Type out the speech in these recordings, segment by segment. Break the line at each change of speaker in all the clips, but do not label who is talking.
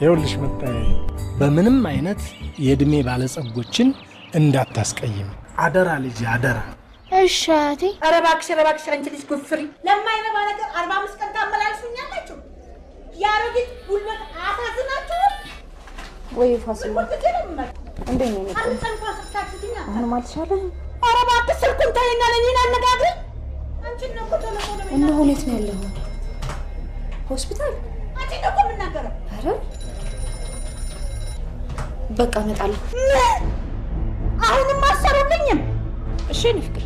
ይኸውልሽ መጣዬ፣ በምንም አይነት የእድሜ ባለጸጎችን እንዳታስቀይም አደራ ልጅ አደራ።
እሺ አያቴ።
ኧረ እባክሽ ኧረ እባክሽ አንቺ ልጅ ጉፍሪ ለማይረባ ነገር 45 ቀን ታመላልሱኛላችሁ። የአሮጊት ጉልበት አሳዝናችሁም
ወይ ፋሲል እንዴት ነው? አሁንም አልተሻለህም?
ኧረ እባክሽ ስልኩን ተይና እኔን አነጋግሪኝ። አንቺን ነው እኮ ቶሎ ቶሎ
እና የት ነው ያለኸው? ሆስፒታል?
አንቺን ነው እኮ የምናገረው።
ኧረ በቃ እመጣለሁ።
ምን አሁንም አልሰሩልኝም?
እሺ የእኔ ፍቅር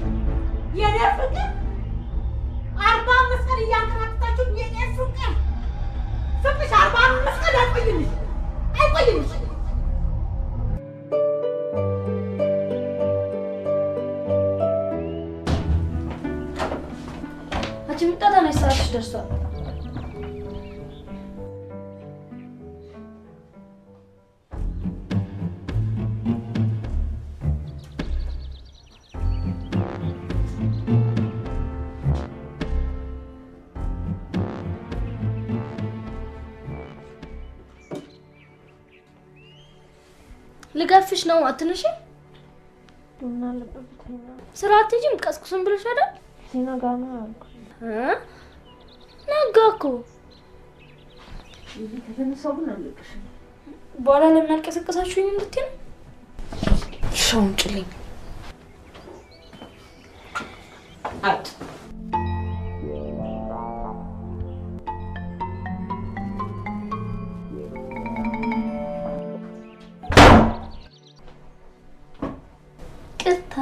የእኔ ፍቅር 45 ቀን እያንከራተታችሁ የእኔ ፍቅር ፍቅርሽ 45 ቀን አይቆይልሽ አይቆይልሽ።
አንቺ ምጣጣ ነሽ፣ ሰዓትሽ ደርሷል። ልጋፍሽ ነው አትነሽ? ስራ አትሄጂም? ቀስቅሱን ብለሽ አይደል?
ሲነጋ ነው ያልኩት።
ነጋ እኮ።
ከተነሳሁ ግን አልለቅሽም።
በኋላ ለምን አልቀሰቀሳችሁኝም እንድትይ ነው?
ሻውን ጭልኝ።
አጥ
ቅርታ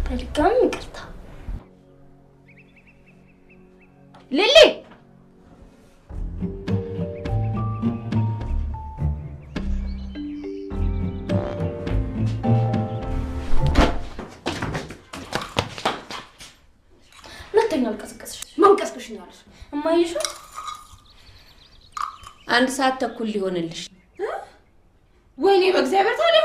በድጋሚ ይቅርታ።
ሊሊ
ሁለተኛ አልቀሰቀስሽ።
ማን ቀስቅሽኝ አለሽ?
እማዬሽ
1 ሰዓት ተኩል ሊሆንልሽ።
ወይኔ በእግዚአብሔር ታዲያ